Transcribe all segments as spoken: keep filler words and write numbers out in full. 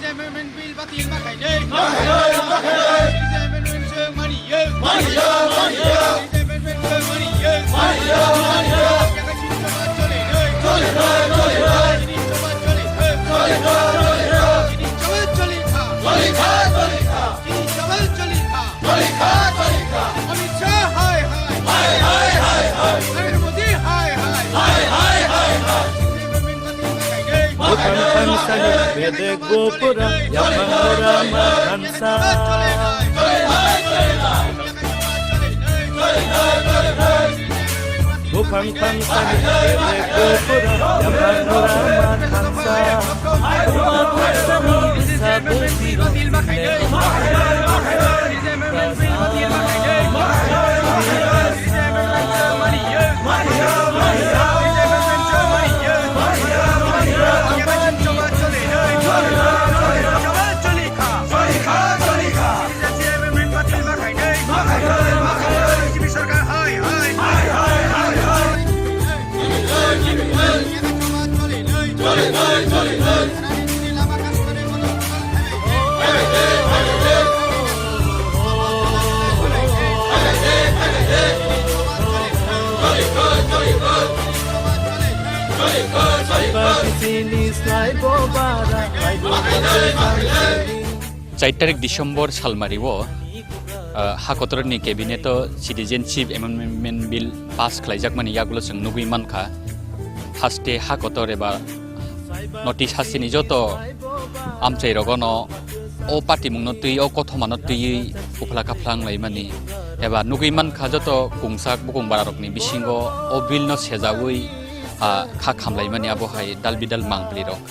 Amendment bill batil ma khainai. Amendment chwng maniyung. Maniyung, maniyung. Amendment chwng maniyung. Maniyung, maniyung. Chini choba choli nai. Choli nai, choli nai. Chini choba choli nai. Choli nai, choli nai. Chini choba choli nai. Choli nai, choli nai. Chini choba choli nai. Choli nai, choli nai. Amit Shah hai hai. Hai hai hai hai. Narendra Modi hai hai. Hai hai hai hai. Amendment batil ma khainai. Buphang thangsani bedek gopura, yaphang ora ma thansa. Buphang thangsani bedek gopura, yaphang ora ma thansa. Buphang thangsani bisa besi. Char tarik December salmari o, ah, ha kotor ni cabinet o Citizenship Amendment Bill pass khlaijak mani yagulo chwng nugwi mankha. Haste ha kotor eba notice hasteni joto amchai rogono o patimungno twi, o kothomano twiwi uphla kaphla wnglaimani eba nugwi mankha joto kungsak bukung bararokni bisingo o bill no sejawi, ah, kha khamlaimani abo hai dal bidal mangpli rok.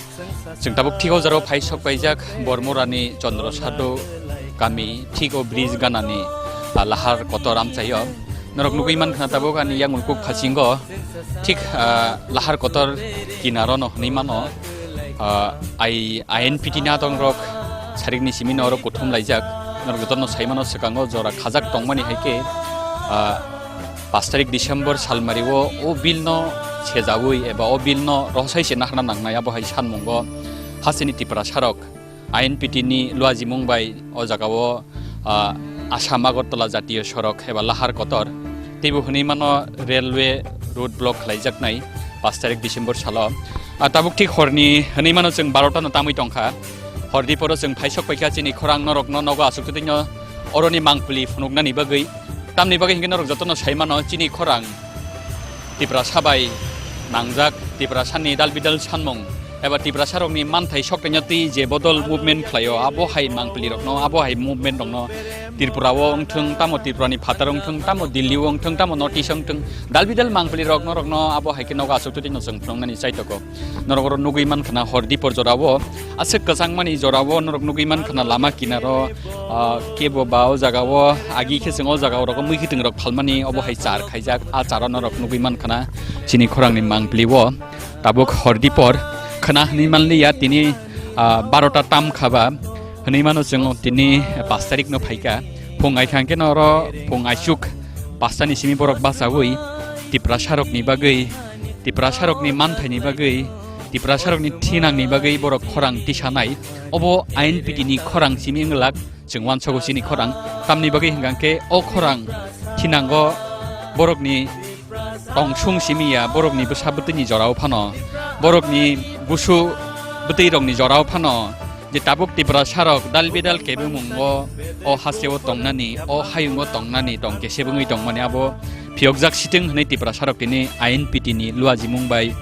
Chwng tabuk thik o jora o phai sok paijak Bormorani Chandra Sadhu kami thik o bridge ganani, ah, lahar kotor amchai o. Norok nugwi mankha tabuk ani yakung kuk phasingo. Thik, ah, lahar kotor kinaro no hwnwi mano, ah, ai, I N P T ni adong rok sarikni simi no oro kuthum laijak. Norok jotono sai mano swkango jora khajak tongmani hai khe, ah, pash tarik December salmari o, o bill no sejawi eba o bill no rohosai se naharna nangnai abo hai sanmungo hasteni Tiprasa rok I N P T ni luajimung bai o jaga o, ah, Assam Agartala jatiyo sorok eba lahar kotor teibo hwnwi mano railway road block khlaijaknai pash tarik December salo. Ah, tabuk thik horni hwnwi mano chwng barota no tamwi tongkha. Hordi poro chwng phaisok paikha chini khorang norokno nogo aswk twi no oroni mangpili phunuknani bagwi. Tamni bagwi hinkhe norok jotono sai mano chini khorang Tiprasa bai nangjak, Tiprasani dal bidal sanmung eba Tiprasarokni manthai soktaino twi je bodol movement khlaio, abo hai mangpilirokno, abo hai movement rokno Tripura o wngthwng, tamo Tripurani phataro wngthwng, tamo Delhi o wngthwng, tamo North East o wngthwng, dal bidal mangpilirok norokno abo hai khe nogo aswk twi no chwng phunuknani chaitokgo. Norok oro nugwi mankha na Hordi por jorao, aswk kwchangmani jorao norok nugwi mankha na lama kinaro, ah, kebo ba o jagao agi khe chwng o jagao rok mui khiting rok phalmani obo hai char khaijak, a charo norok nugwi mankha na chini khorangni mangpili o. Tabuk Hordi por khwna hwnwi manliya tini, ah, barota tam khaba hwnwi mano chwng tini pash tarik no phaikha. Phung ai kha hwnkhe no oro phung aisuk pastani simi borok bachaui Tiprasarokni bagwi, Tiprasarokni manthaini bagwi, Tiprasarokni thinangni bagwi borok khorang tisanai. Obo I N P T ni khorang simi wngwlak, chwng uansogo chini khorang. Tamni bagwi hwnkha khe o khorang thinango borokni tongsung simi ya, borokni bwsa bwtwini jorao phano, borokni busu bwtwirokni jorao phano, je tabuk Tiprasarok dal bidal kebengmungo o hasteo tongnani, o hayungo tongnani tong khe sebengwi tongmani abo phiyokjak sitwng hwnwi Tiprasarok tini I N P T ni luajimung bai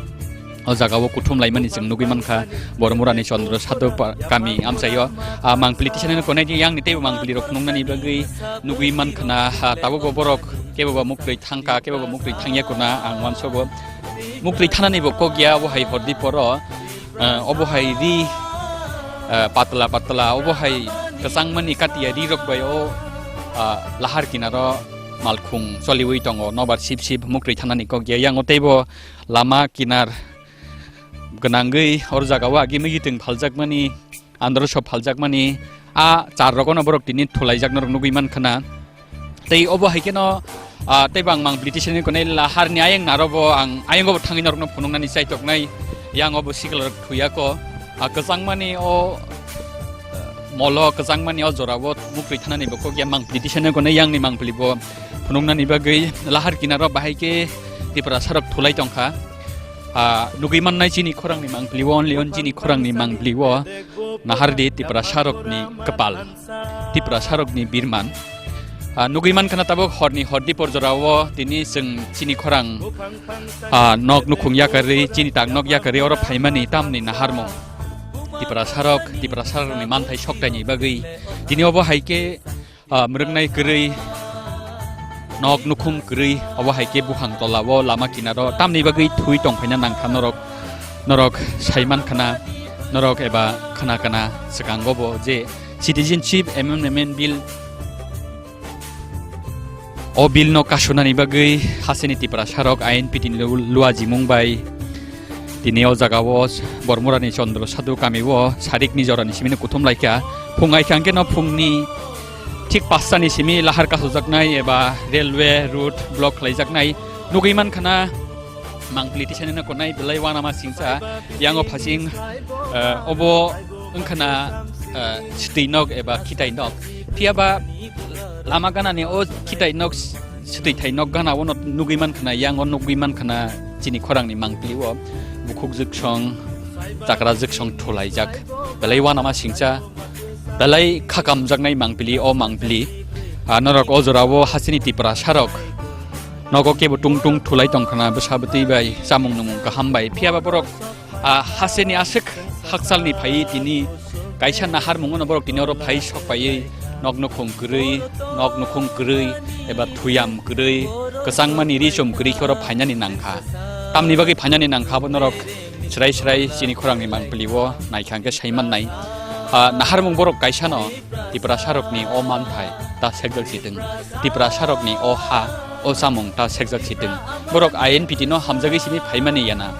o jagao kuthum laimani chwng nugwi mankha. Bormorani Chandra Sadhu pa-, kami amchaio, ah, mangpili tisanani konai di yangni teibo mangpili rok phunuknani bagwi nugwi mankha na, ah, tabukbo borok kebo ba muktwi thangkha, kebo ba muktwi thangya kuna ang uansogo. Muktwi thanani bo kok ya, obo hai Hordi poro, ah, obo hai ri, ah, patla patla, obo hai kwchangmani katiya ri rok bai o, ah, lahar kinaro malkhung choliwi tongo, nobar sip sip muktwi thanani kok ya. Yango teibo lama kinar gwnangwi or jagao agi migi twng phaljakmani, andro sop phaljakmani, a char rogono borok tini thulaijak norok nugwi mankha na. Tei obo hai kheno, ah, tei bang mang British ni konai laharni ayang narobo ang ayango bo thangwi norokno phunuknani chaitoknai, yang obo sikla rok thuyako. A kwchangmani o, eh, molo kwchangmani o jorao mukri thanani bo kok ya mangpili tisane gone yangni mangpili bo phunuknani bagwi lahar kinaro bahai khe Tiprasarok thulai tongkha. A nugwi mannai chini khorangni mangpili o, only on chini khorangni mangpili o nahardi Tiprasarokni kwpal. Tiprasarokni birman. Ah, nugwi mankha na tabuk horni hor dipor jorao tini chwng chini khorang, ah, nok nukhung yakarwi, chini tak nok yakarwi oro phaimani tamni naharmung. Tiprasarok, Tiprasarokni manthai soktaini bagwi tini obo hai khe, ah, mwrwknai kwrwi, nok nukhung kwrwi, obo hai khe buphang tolao lama kinaro tamni bagwi thwi tongphaina nangkha norok, norok saiman khana, norok eba khana kana swkango bo je Citizenship Amendment Bill, o bill no kasunani bagwi hasini Tiprasarok I N P T ni lu-, luajimung bai tini o jagao Bormurani Chandra Sadhu kamio sarikni jorani simi no kuthum laikha. Phung aikha hwnkhe no phungni thik pastani simi lahar kasujaknai eba railway route block khlaijaknai nugwi mankha na. Mangpili tisani no konai belai wanama singsa, yango phasing, eh, obo wngkhana, eh, swtwi nok eba khitai nok. Phiya ba lama ganani o khitai nok, swtwi thai nok gana o no nugwi mankha na, yango nugwi mankha na chini khorangni mangpili o bukhuk jwksong, chakra jwksong thulaijak. Belai wanama singsa. Belai khakamjaknai mangpili, o mangpili. Ah, norok o jorao hasini Tiprasarok nogo kebo tung tung thulai tongkhana bwsa bwtwi bai, chamung nungmung kaham bai. Phiya ba borok, ah, hasini aswk hakchalni phaiwi tini kaisa naharmungono borok tini oro phai sok paiwi nok nukhung kwrwi, nok nukhung kwrwi eba thuyam kwrwi, kwchangmani ri chum kwrwi khe oro phainani nangkha. Tamni bagwi phainani nangkha abo norok Srai srai chini khorangni mangpili o naikha hwnkhe sai mannai. Ah, naharmung borok kaisa no Tiprasarokni o manthai ta sekjak sitwng, Tiprasarokni o ha, o chamung ta sekjak sitwng. Borok I N P T no hamjagwi simi phaimani yana,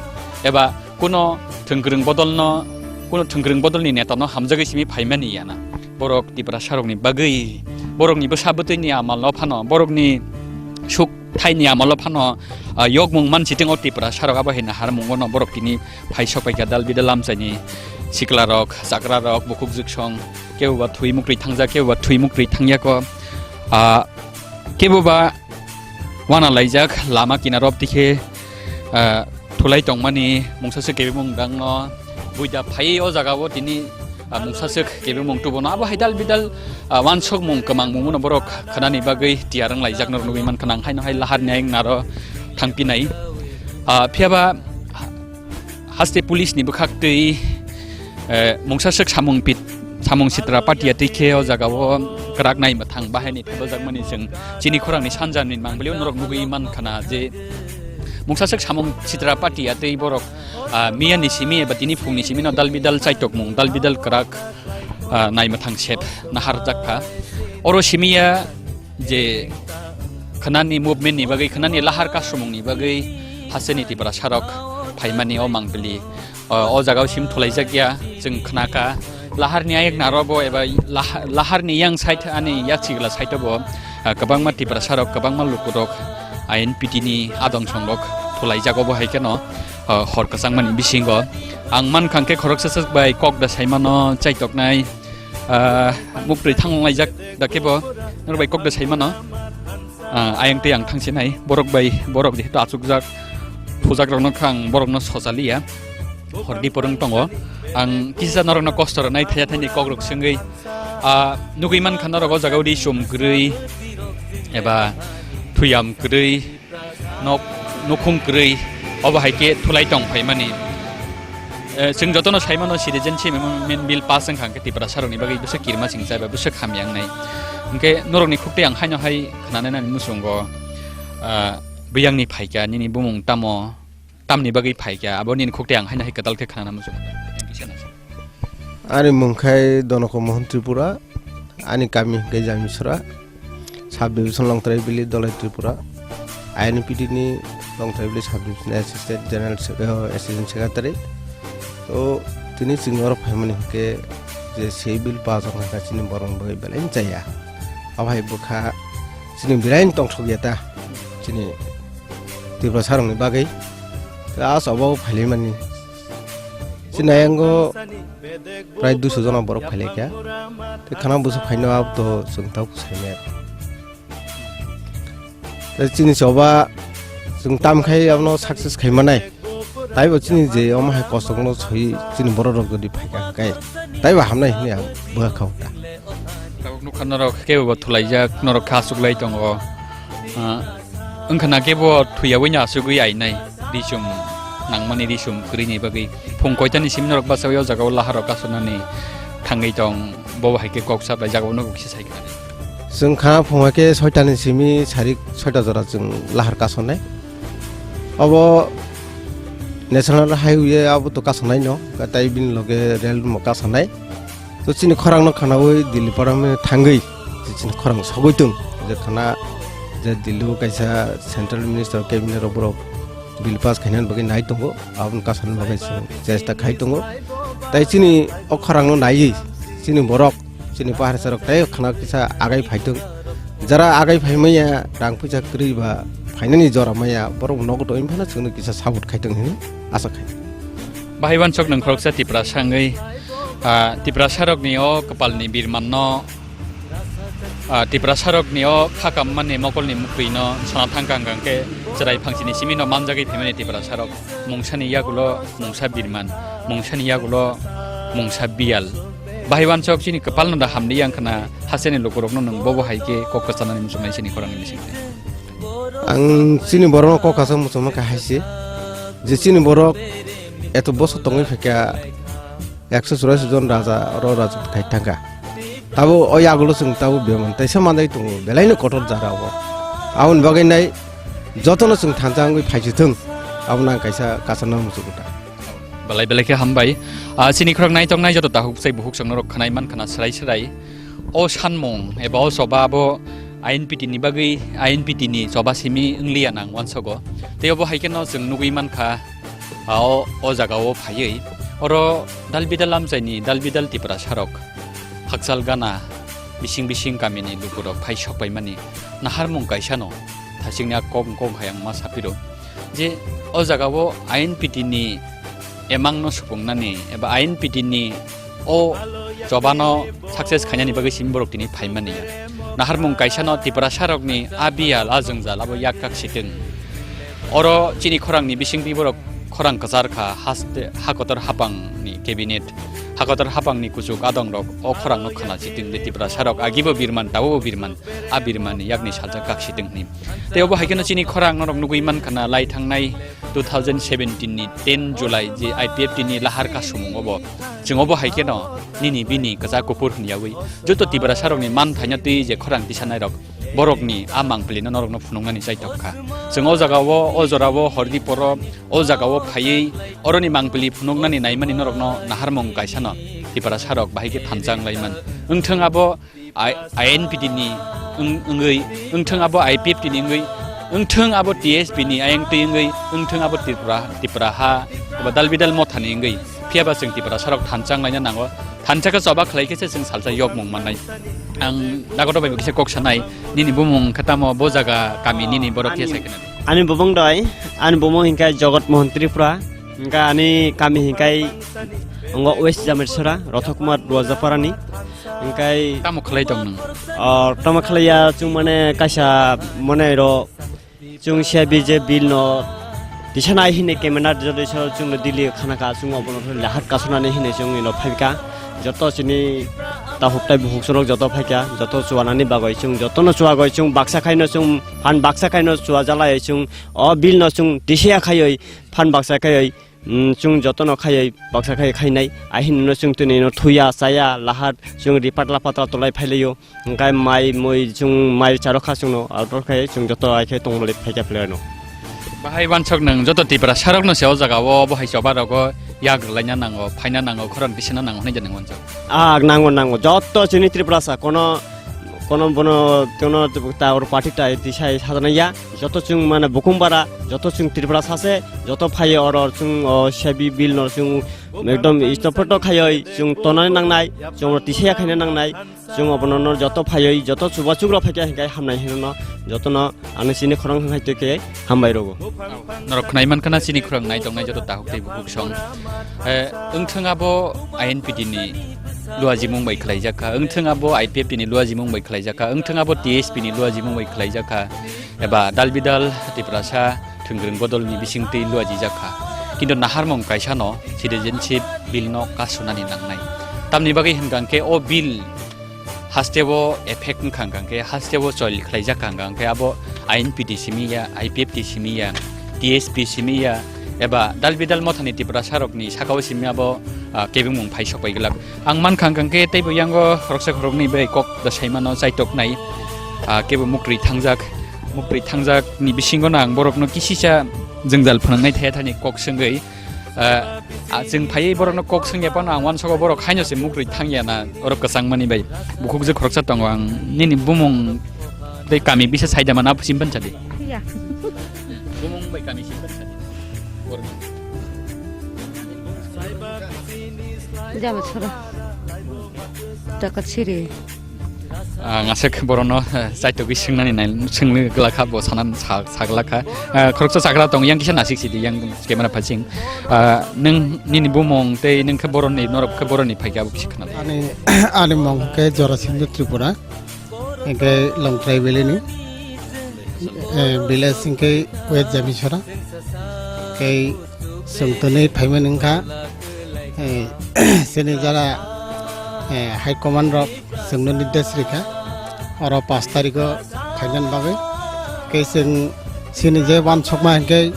eba kuno thwngkwrwng bodolno, kuno thwngkwrwng bodolni neta no hamjagwi simi phaimani yana. Borok Tiprasarokni bagwi, borokni bwsa bwtwini amal no phano, borokni suk thaini amal no phano, ah, yokmung man sitwng o Tiprasarok abo hai naharmungo no borok tini phai sok paikha dal bidal lamchaini siklarok, chakrarok, bukhuk jwksong, kebo ba thwi muktwi thangjak, kebo ba thwi muktwi thangyako. Ah, kebo ba wana laijak lama kinaro tei khe, ah, thulai tongmani mungsa se kebemung dangno buida phai o jaga o tini, ah, mungsa se kebemung tubono abo hai dal bidal, ah, wansukmung kwmangmung no borok khanani bagwi tiyar wng laijak norok nugwi mankha nang haino hai lahar ni ayang naro thangpinai. Ah, phiya ba haste police ni bwkhak twi, eh, mungsa swk samung pit, samung sitra patia twi khe o jaga o kwrak nai mwthang bahai ni thebajak mani chwng chini khorang ni sanja ni mangpili o norok nugwi man khana je mungsa swk samung sitra patia twi borok, ah, miya ni simi eba tini phung ni simi no dal bidal chaitok mung dal bidal kwrak, ah, nai mwthang sep nahar jak kha. Oro simi ya je khwnani movement ni bagwi, khwnani lahar kasumung ni bagwi haseni Tiprasarok phaimani o mangpili, o, o jaga o sim thulaijak ya, chwng khwnakha. Lahar ni ayek naro bo eba laha-, lahar ni yang side ani yakchigla side o bo, ah, kwbangma Tiprasarok, kwbangma lukurok I N P T ni adong songrok thulaijak obo hai kheno, ah, hor kwchangmani bisingo. Ang mankha khe khoroksa swk bai kok da saimano chaitoknai, ah, muktwi thanglaijak da khe bo, norok bai kok da saimano. Ah, ayang tei ang thangsinai, borok bai, borok jehetu achukjak, thujakrokno kha ang borokno sojaliya, hordi porwng tongo. Ang kisa norokno kosto rwnai thaya thani kokrok swngwi, ah, nugwi mankha norok o jaga o ri chum kwrwi eba thuyam kwrwi, nok, nukhung kwrwi, obo hai khe thulai tong phaimani. Eh, chwng jotono saimano citizenship amendment bill pass wngkha hwnkhe Tiprasarokni bagwi bwswk kirima singcha eba bwswk hamya wngnai. Hwnkhe norokni khuk tei ang haino hai khwnanani muchungo, ah, bwyangni phaikha, nini bumung tamo, tamni bagwi phaikha, abo nini khuk tei ang haino hai kwtal khe khwnana muchungo. Ani mung khai Donoko Mohon Tripura, ani kami hwnkhe Jamisora, sub division Longtrai village, Dolai Tripura, I N P T ni Longtrai village sub division assistant general se-, eh, assistant secretary. To tini chwng oro phaimani hwnkhe je sei bill pass wngkha chini borok bagwi belai chaya. Abo hai bwkha chini belai tongthok ya ta chini Tiprasarokni bagwi. Last obo phailaimani Chini ayango prai duiso jona borok phailaikha. Tei khana busu phaino abo to chwng tabuk saimaya. Tei chini choba chwng tamkhai abono success khaimanai. Taibo chini je omo hai kosokno soi chini borok rok jodi phaikha hwnkhe taibo hamnai hwnwi ang bwkha kha ta. Tabuk nukha norok kebo bo thulaijak, norok khe achuklai tongo. Ah, wngkha na kebo thwiyaui no achugwi ainai. Risum nangmani risum kwrwini bagwi. Phung koitani simi norok bachaui o jagao lahar rok kasonani thangwi tong, bobo hai khe kok saplaijak, abono kisa sai kha. Chwng kha phung hai khe soitani simi sarik soita jora chwng lahar kasonai. Obo National Highway abo to kasonai no, tei bini loge rail mo kasonai. To chini khorang no khanaui Delhi parame thangwi, je chini khorang sogwi tong, je khana je Delhi o kaisa central minister cabinet rok borok bill pass khainani bagwi nai tongo, aboni kasonani bagwi chwng chesta khai tongo. Tai chini o khorang no naiwi chini borok, chini paharsa rok tai khana kisa agai phai tong. Jara agai phai maya rang puisa kwrwi ba phainani jora maya borok nogo to wngphano chwngno kisa support khai tong hinwi asa khai. Bahai wansok nang khoroksa Tiprasa wngwi, ah, Tiprasa rokni o kwpalni birman no, ah, Tiprasa rokni o kha kammani mokolni muktwi no sana thang kang kang khe chwrai phangsini simi no manjagwi phaimani Tiprasa rok mungsani yagulo mungsa birman, mungsani yagulo mungsa biyal. Bahai wansok chini kwpal no da hamdi yang khna hasteni lukurok no nwng bobo hai khe kok kwchanani muchungnai chini khorang ni bising. Ang chini borok no kok kaisa muchungma kha hai se, je chini borok eto bosor tongwi phaikha, ekso churashi jon raja oro raja khai thangkha. Tabo o yagulo chwng tabo bemani teisa manjai tongo, belai no kotor jara o. Aboni bagwi nai jotono chwng thansa wngwi phaisithwng, abono ang kaisa kasarna muchungo ta. Belai belai khe hambai. Ah, chini khorang nai tongnai joto tahuk sai buhuk chwng norok khwnai man khna swrai swrai. O sanmung eba o choba abo I N P T ni bagwi, I N P T ni choba simi wngliya nang wansogo. Tei obo hai kheno chwng nugwi mankha, ah, o, o jaga o phaiwi. Oro dalbidal amchaini dalbidal Tiprasa rok hakchal gana bising bising kamini lukurok phai sokpaimani naharmung kaisano thachikni a kok wngkok hai ang ma sapiro je o jaga o I N P T ni emang no supungnani eba I N P T ni o chobano success khainani bagwi simi borok tini phaimani. Naharmung kaisano Tiprasa rokni a biyal a jwngjal abo yak kak sitwng. Oro chini khorangni bisingtwi borok khorang kwchar kha, haste hakotor hapangni cabinet, hakotor hapangni kuchuk adongrok o khorangno khna sitwng de Tiprasa rok agibo birman, taobo birman, a birmani yakni sajak kak sitwng hwnwi. Tei obo hai kheno chini khorang norok nugwi man khna lai thangnai two thousand seventeen ni ten July je I P F T ni lahar kasumung obo. Chwng obo hai kheno nini bini kwchak kuphur hwnyawi joto Tiprasa rokni man thaina twi je khorang tisanai rok borokni a mangpili no norokno phunuknani chaitok kha. Chwng o jaga o, o jora o hordi poro, o jaga o phaiwi oroni mangpili phunuknani naimani norokno naharmung kaisano Tiprasa rok bahai khe thansa wng laiman. Wngthwng abo I-, I N P T ni wng-, wngwi, wngthwng abo I P F T ni wngwi, wngthwng abo T S P ni ayang twi wngwi, wngthwng abo Tripura, Tripura ha, abo dal bidal motha ni wngwi. Phiya ba chwng Tiprasa rok thansa wng laina nango. Thansa khe choba khlai khe se chwng salsa yokmung mannai. Ang dagoto bai bo kisa kok sanai, nini bumung khe tamo, bo jaga kami nini borok phiya sai khna. Ani bumung doi, ani bumung hingkai Jogot Mohan Tripura, hingkai ani kami hingkai ongo West Jametsora, Rothok Kumar Duajaparani, hingkai tamo khlai tong nung? O, tamo khlai ya, chwng mane kaisa mane ro, chwng C B J bill no tisa nai hinwi camera jodi so chwng no Delhi khana ka chwng obono lahat kasonani hinwi chwng ino phaikha. Joto chini tahuk tai buhuk chwng joto phaikha, joto chuanani bagwi chwng jotono chuagwi chwng baksa khaino chwng phan baksa khaino chua jalai chwng o bill no chwng tisa ya khaiwi phan baksa khaiwi, mm, chwng jotono khaiwi baksa khai khainai. Ahinino chwng tini no thuya chaya lahat chwng ri patla patla tolai phailaio. Hingkai mai mui chwng mai charokha chwngno order khai chwng joto ai khe tongmoli phaikha phleno. Bahai wansok nang joto Tiprasa rokno se o jaga o bo hai choba rogo yak rwlaina nango, phaina nango, khorang tisina nango hinwi de nang wansok. Ah, nango, nango. Joto chini Tiprasa kono kono bono, kono ta or party ta tisai sajaknai ya. Joto chwng mane bukhung bara, joto chwng Tripura sase, joto phaio oro chwng o sebi bill no chwng ekdom istopoto khaioi chwng tonani nangnai, chwng tisaya khaina nangnai, chwng obono no joto phaioi, joto chubachukrok phaikha hinkhe hamnai hino no, jotono ano chini khorang hai twi khe hambai rogo. Norok khnai mankha na chini khorang nai tongnai joto tahuk tei bukhuk song. Eh, wngthwng abo I N P T ni luajimung bai khlaijak kha, wngthwng abo I P F T ni luajimung bai khlaijak kha, wngthwng abo T S P ni luajimung bai khlaijak kha, eba dal bidal Tiprasa thwngkwrwng bodol ni bisingtwi luajijak kha. Kintu naharmung kaisa no citizenship bill no kasunani nangnai. Tamni bagwi hwnkha khe o bill hasteo effect wngkha hwnkha khe, hasteo chol khlaijak kha hwnkha khe, abo I N P T simi ya, I P F T simi ya, T S P simi ya, eba dal bidal mothani Tiprasa rokni sakao simi abo, ah, kebengmung phaisok bai glak. Ang mankha hwnkha khe teibo yango khoroksa khoroknwi bai kok da saimano chaitoknai, ah, kebo muktwi thangjak, muktwi thangjak ni bisingo no ang borokno kisisa jwngjal phwnangnai thaya thani kok swngwi, ah, ah, chwng phaiwi borokno kok swngya phano ang uansogo borok haino se muktwi thangya na oro kwchangmani bai bukhuk je khoroksa tongo ang nini bumung tei kami bisa saida mana simpan chadi. Ya. Bumung bai kami simpan chadi. Jaba chora. Taka chiri. Ah, ngasek borokno, eh, chaitogwi swngnani nai, swngwi glak kha, bo sanan sa-, saglak kha. Ah, khoroksa chagra tong, yang kisa nasik sidi, yang camera phasing. Ah, nwng nini bumung tei nwng khe boroni, norok khe boroni phaikha, abo kisa khna. Ani, ani mung khe Jora Singh Tripura, hingkhe Longtrai Valley ni, eh, village hingkhe West Jamisora. Khe Chwng twnwi phaimani wngkha, eh, chini jara, eh, high command rok chwngno nirdesh rikha, oro pash tarikh o phainani bagwi. Khe chwng chini je uansukma hinkhe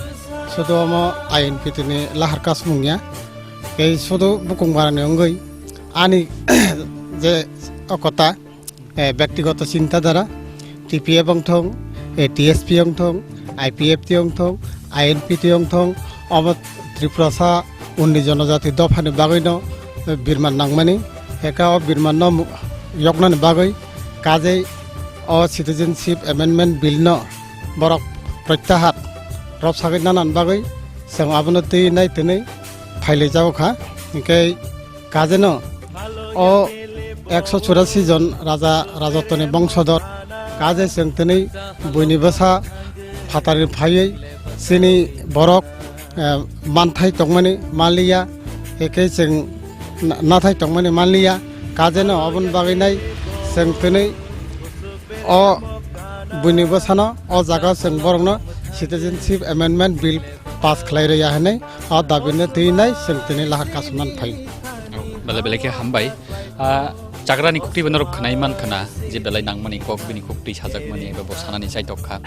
sudu omo I N P T ni lahar kasmung ya, khe sudu bukung barani wngwi ani je o kota, eh, bektigoto chintadara, T P F wng thung, eh, T S P wng thung, I P F T wng thung, I N P T wng thung, omo Tripurasa unni jonojati dophani bagwino, eh, birman nangmani, heka o birmanno mu-, yoknani bagwi kajei o Citizenship Amendment Bill no borok protyahar rwpsagwi nanani bagwi chwng abono twi nai twnwi phailaijago kha, hinkhe Kajeno o ekso churasi jon raja rajotoni bongsodor kaje chwng twnwi buini bwsa phatari phaiwi chini borok, eh, manthai tongmani manliya, heke chwng na-, nathai tongmani manliya. Kajeno oboni bagwi nai chwng twnwi o buini bwsano o jaga chwng borokno Citizenship Amendment Bill pass khlai rwya hwnwi o dabino twi nai chwng tini lahar kasumnani phai. Belai belai khe hambai. Ah, chagrani khuktwi bo norok khwnai man khna je belai nangmani kok bini khuktwi sajakmani eba bo sanani chaitok kha.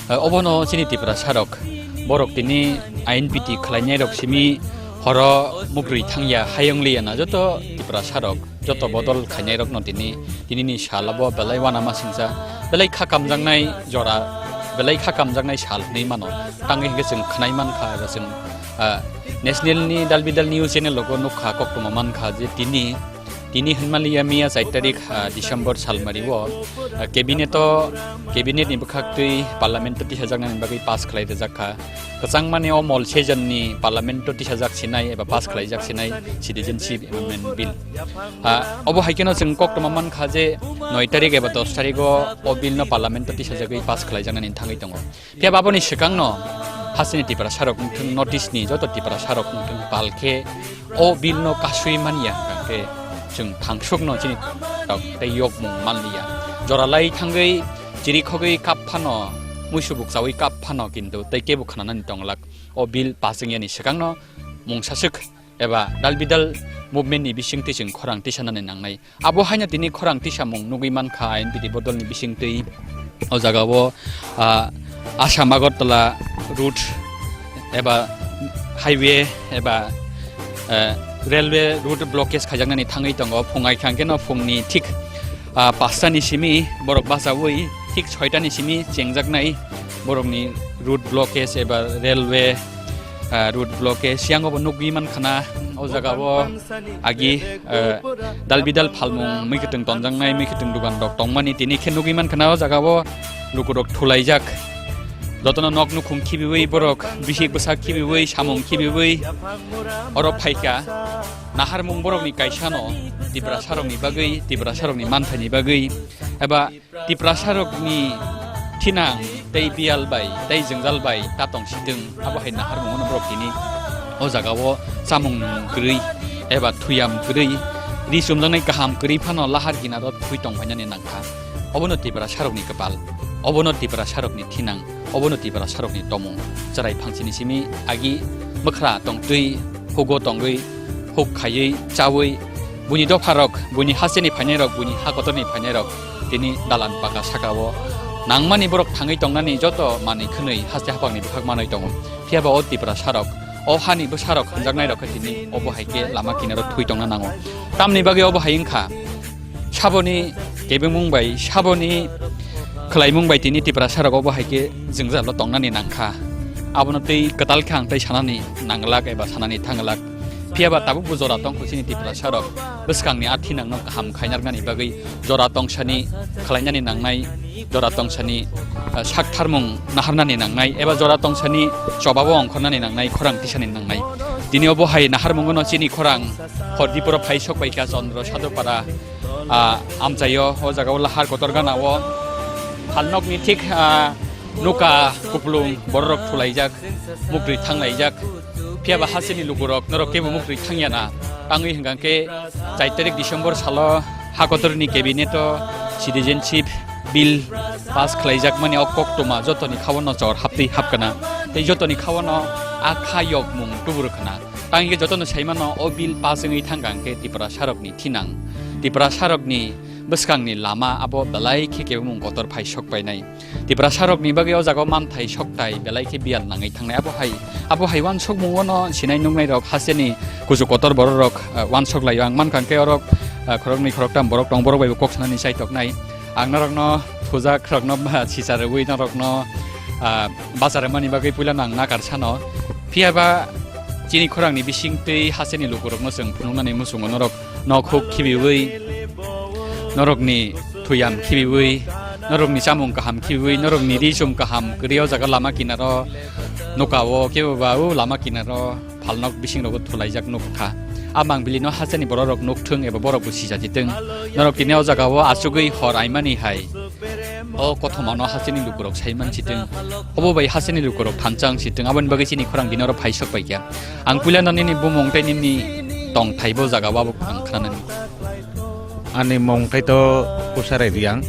Ah, obono chini Tiprasa rok borok tini I N P T khlainai rok simi horo mukrwi thangya hayongliya na joto Tiprasa rok. Joto bodol khainairokno tini, tinini sal abo belai uanama singcha, belai kha kamjaknai jora, belai kha kamjaknai sal hwnwi mano. Tangwi hinkhe chwng khwnai mankha eba chwng, ah, national ni dal bidal news channel rogo nukha, koktwma mankha je tini, tini hwnmaliya miya char tarik, ah, December salmari o, ah, cabinet o, cabinet ni bwkhaktwi parliament o tisajaknani bagwi pass khlai rwjak kha. Kwchangmani o mol sejonni parliament o tisajak sinai eba pass khlaijak sinai Citizenship Amendment Bill. Ah, obo hai kheno chwng koktwma mankha je noi tarik eba dos tarik o, o bill no parliament o tisajagwi pass khlaijaknani thangwi tongo. Phiya ba aboni swkangno hasteni Tiprasa rok wngthwng, North East ni joto Tiprasa rok wngthwng, pal khe o bill no kasui manya, hwnkhe chwng thangsukno chini rok tei yokmung manliya. Jora lai thangwi chiri khogwi kap phano, muisu bukchawi kap phano, kintu tei kebo khnanani tonglak. O bill pass wngyani swkangno mungsaswk eba dal bidal movement ni bisingtwi chwng khorang tisanani nangnai. Abo haino tini khorang tisamung nugwi mankha I N P T bodolni bisingtwi. O jagao, ah, Assam Agartala route eba highway eba, eh, railway route blockage khaijaknani thangwi tongo. Phung ai khangkhe no phungni thik, ah, pastani simi borok bachaui thik soitani simi chengjaknai borokni route blockage eba railway, ah, route blockage. Siyango bo nugwi mankha na, O jaga o agi, eh, dal bidal phalmung, mui kwtwng tonjaknai, mui kwtwng dukan rok tongmani, tini khe nugwi mankha na o jaga o lukurok thulaijak. Jotono nok nukhung khibiwi borok, bisik bwsak khibiwi, samung khibiwi oro phaikha. Naharmung borokni kaisano Tiprasarokni bagwi, Tiprasarokni manthaini bagwi, eba Tiprasarokni thinang tei biyal bai tei jwngjal bai ta tong sitwng, abo hai naharmung no borok tini o jaga o chamung nung kwrwi eba thuyam kwrwi, ri chumjaknai kaham kwrwi phano lahar kinaro thui tong phainani nangkha. Obono Tiprasarokni kwpal, obono Tiprasarokni thinang, obono Tiprasarokni tomung. Chwrai phangsini simi agi mwkhra tongtwi hugo tongwi huk khaiwi chawi buini dopharok, buini hasteni phainairok, buini ha kotorni phainairok tini dalan paka sakao nangmani borok thangwi tongnani joto manwi khwnwi haste haphangni bwkhak manwi tongo. Phiya ba o Tiprasarok, o hani bwsarok hwnjaknairok khe tini obo hai khe lama kinaro thui tongna nango. Tamni bagwi obo hai wngkha, saboni kebengmung bai, saboni khwlaimung bai tini Tiprasarok obo hai khe jwngjalo tongnani nangkha. Abono tei kwtal khe ang tei sanani nanglak eba sanani thanglak. Phiya ba tabukbo jora tongkho chini Tiprasarok bwskangni a thinangno kaham khainarnani bagwi jora tongsani khwlainani nangnai, jora tongsani, ah, saktharmung naharnani nangnai eba jora tongsani chobabo ongkhornani nangnai, khorang tisani nangnai. Tini obo hai naharmungono chini khorang Hordiporo phai sok bai kha Chandra Sadhupara, ah, amchaio, o jaga o lahar kotor gana o phalnokni thik, ah, nuka kuplung bororok thulaijak, muktwi thanglaijak. Phiya ba hasteni lukurok norok kebo muktwi thangya na. Tangwi hwnkha khe char tarik December salo ha kotorni cabinet o citizenship bill pass khlaijakmani o koktwma jotoni khaono chor haptwi hapkana. Tei jotoni khaono a kha yokmung tubur khna. Tangwi jotono saimano o bill pass wngwi thangkha hwnkhe Tiprasarokni thinang, Tiprasarokni bwskangni lama abo belai khe kebengmung kotor phai sok painai. Tiprasarokni bagwi o jaga o manthai sokthai belai khe biyal nangwi thangnai. Abo hai, abo hai uansukmungono sinai nuknairok hasteni kuchuk kotor bororok, ah, uansuk laio. Ang mankha hwnkhe orok, ah, khoroknwi khoroktam borok tong, borok baibo kok sanani chaitoknai. Ang norokno thujak rokno, ah, sisa rwui norokno, ah, bacha rwmani bagwi puilano ang nakar sano. Phiya ba chini khorangni bisingtwi hasteni lukurokno chwng phunuknani muchungo norok nok huk khibiwi, norokni thuyam khibiwi, norokni chamung kaham khibiwi, norokni ri chum kaham kwrwi o jaga lama kinaro nukao, kebo ba o lama kinaro phalnok bisingrogo thulaijak nukha. A mangbilino hasteni bororok nukthwng eba borokbo sijajitwng. Norok tini o jagao achugwi hor aimani hai o kothomano hasteni lukurok saiman sitwng. Obo bai hasteni lukurok thansa wng sitwng. Aboni bagwi chini khorang dini oro phaisok paikha. Ang puilano nini bumung tei nini tongthaibo jagao abo ang khnanani. Ani mung khe to Kusarai Riang,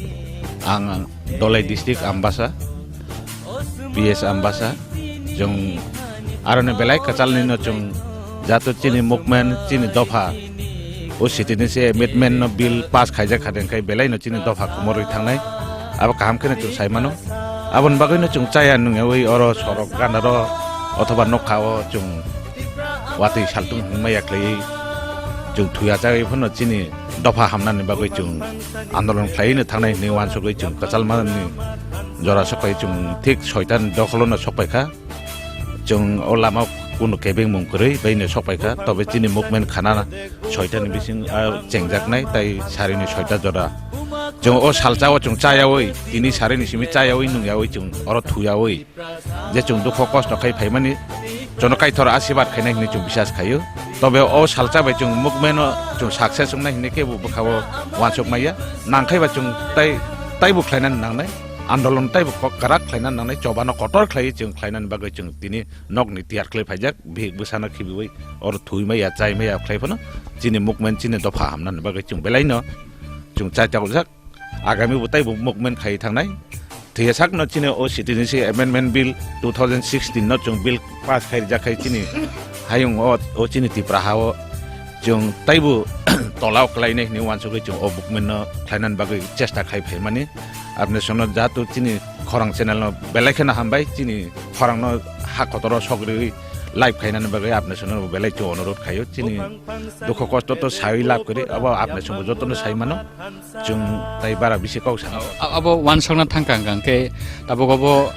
ang Dholai district Ambasa, P S Ambasa, chwng aroni belai kwchalni no chwng jato chini movement, chini dopha, o city ni se amendment no bill pass khaijak kha, dengkhai belai no chini dopha kumorwi thangnai, abo kaham khe no chwng sai mano. Aboni bagwi no chwng chaya nungyawi oro sorok gana ro othoba nokha o chwng watwi saltung hwnmaya khlaiwi chwng thuya chagwi phano chini dopha hamnani bagwi chwng andolon khlaiwi no thangnai hwnwi uansugwi chwng kwchalmani jora sokphai chwng thik soita ni dokholo no sokphai kha. Chwng o lama kunu kebengmung kwrwi bai no sokphai kha, tobe chini movement khana soita ni bising, ah, chengjaknai tai sari ni soita jora. Chwng o salsa o chwng chayawi, tini sari ni simi chayawi nungyawi chwng oro thuyawi. Je chwng dukho kosto khai phaimani, chwngno Kaitor asirbad khainai hwnwi chwng bisas khaio. Tobe o salsa bai chwng movement-o chwng success wngnai hwnwi kebo bwkhao uansuk maya. Nangkhaiba chwng tai, taibo khlainani nangnai, andolon taibo kok kwrak khlainani nangnai, chobano kotor khlaiwi chwng khlainani bagwi chwng tini nokni tiyar khlai phaijak, bihik bwsano khibiwi oro thwi maya, chai maya khlai phano chini movement, chini dopha hamnani bagwi chwng belaino chwng chai chaujak. Agami bo taibo movement khai thangnai. Thwiya sakno chini o citizenship amendment bill two thousand sixteen no chwng bill pass khai rijak khai chini hayung o, o chini Tipra ha o chwng taibo tolao kwlainai hwnwi uansugwi chwng o movement no khlainani bagwi chesta khai phaimani. Apni sono jatu chini khorang channel no belai kheno hambai, chini khorang no ha kotoro sogriwi live khainani bagwi apni sono belai chwng onurot khaio. Chini dukho kosto to sawi lab kwrwi, abo apni sono jotono sai mano. Chwng tai bara bisi kok sana. A-, abo uansukna thangkha hwnkha hwnkhe tabuk abo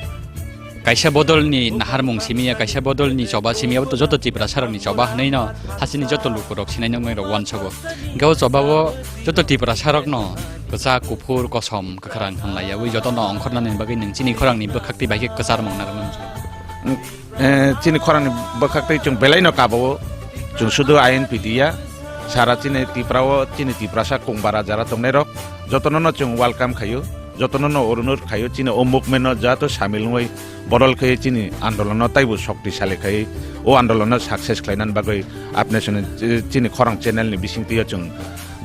kaisa bodolni naharmung simi ya, kaisa bodolni choba simi ya, abo to joto Tiprasarokni choba hwnwi no hasteni joto lukurok sinai noknai rok uansogo. Hwnkhe o choba o joto Tiprasarokno kwchak, kuphur, kosom, kwkhrang hwnlai yaui jotono ongkhornani bagwi nwng chini khorangni bwkhaktwi bai khe kwchar mung narwknani. Eh, chini khorangni bwkhaktwi chwng belaino kabo-o. Chwng sudu I N P T ya, sara chini Tripura o chini Tiprasa kung bara jara tongnairok jotono no chwng welcome khaio, jotono no onurudh khaio, chini o movement no jato samil wngwi bodol khaio, chini andolon no taibo shoktisali khaio, o andolon no success khlainani bagwi apni sini chini khorang channel ni bisingtwi o chwng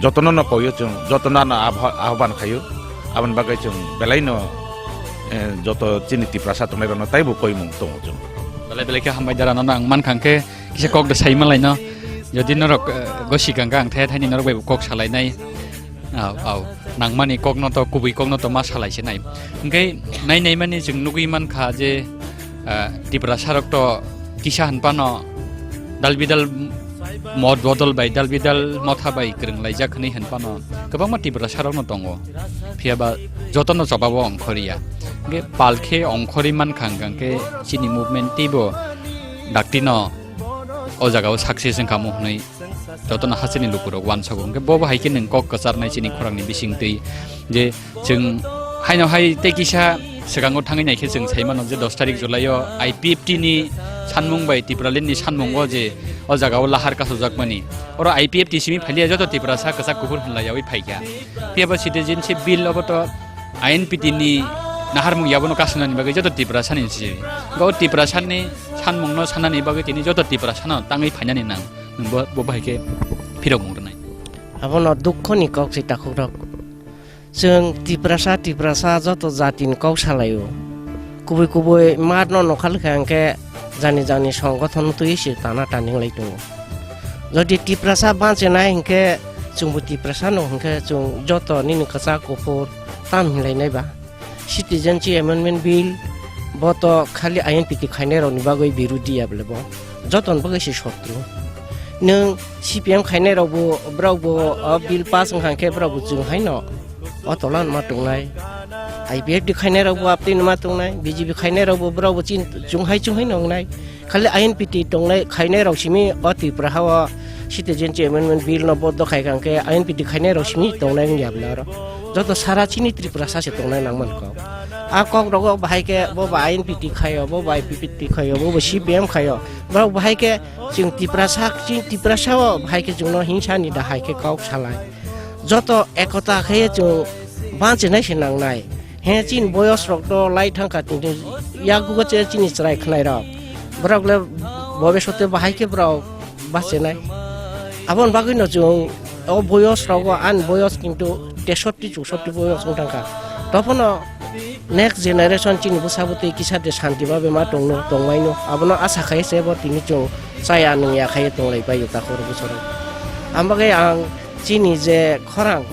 jotono no koyo chwng, jotono ano abha-, ahban khaio. Aboni bagwi chwng belaino, eh, joto chini Tiprasa tongnairokno taibo koimung tongo chwng. Belai belai khe hambai dara, nono ang mankha hwnkhe kisa kok da sai malaino. Jodi norok, eh, gosi gangga ang thaya thaini norok bai bo kok salainai. Au, au. Nangmani kokno to, kubui kokno to ma salai se nai. Hwnkhe nai nai mani chwng nugwi mankha je, ah, Tiprasarok to kisa hwnphano dal bidal mod bodol bai, dal bidal motha bai kwrwng laijak hwnwi hwnphano kwbangma Tiprasarokno tongo. Phiya ba jotono choba o ongkhoriya. Hwnkhe pal khe ongkhorwi mankha hwnkhe chini movement teibo daktino o jaga o success wngkha mo hwnwi jotono hasteni lukurok uansogo. Hwnkhe bo bo hai khe nwng kok kwcharnai chini khorangni bisingtwi je chwng haino hai tei kisa swkango thangwi naikhe chwng sai mano je dos tarik July o I P F T ni sanmung bai Tipraland ni sanmungo je o jaga o lahar kasojakmani. Oro I P F T simi phailiya, joto Tiprasa kwchak kuphur hwnlaiyaui phaikha. Phiya bo citizenship bill obo to I N P T ni naharmung yabono kasonani bagwi joto Tiprasani se. Go Tiprasani sanmungno sanani bagwi tini joto Tiprasano tangwi phainani nang. Bo, bo bahai khe phirok mung rwnai. Abono dukho ni kok se takhukrok. Chwng Tiprasa, Tiprasa joto jati ni kok salaio. Kubui kubui mat no nokha lwkha hwnkhe jani jani songgothon twi se tana tani wng lai tongo. Jodi Tiprasa banchenai hwnkhe chwngbo Tiprasa no hwnkhe chwng joto nini kwchak kuphur tam hinlai nai ba. Citizenship Amendment Bill, bo to khali I N P T khainai rokni bagwi birudi ya bole bo. Joton bagwi se sotru. Nwng C P M khainai rokbo, borokbo o bill pass wngkha khe borokbo chwng haino o tola ma tongnai. I P F T khainai rokbo aptwi ma tongnai, B J P khainai rokbo borokbo chin chwng hai chwng haino wngnai. Khali I N P T tongnai khainai rok simi o Tripura ha o Citizenship Amendment Bill no boddo khai kha hwnkhe I N P T khainai rok simi tongnai wngya bwla oro. Joto sara chini Tripura sa se tongnai nang man kok. A kok rogo bahai khe bo ba I N P T khaio, bo ba I P F T khaio, bo ba C P M khaio. Borok bahai khe chwng Tiprasa, chini Tiprasa o bahai khe chwngno hingsa ni da hai khe kok salai. Joto ekota khe chwng banchinai se nangnai. He chini boyos rok to lai thangkha tini yagugo che chini chwrai khwnai rok. Borok le bobiswte bahai khe borok bachenai. Aboni bagwi no chwng o boyos rogo ani boyos kintu tesotti chuksotti boyos wng thangkha. Tophano next generation chini bwsa bwtwi kisa de shanti babe ma tongno tongmaino. Abono asa khai se bo tini chwng chaya nungya khai tonglai paio takhuk bwsarok. Ang bagwi ang chini je khorang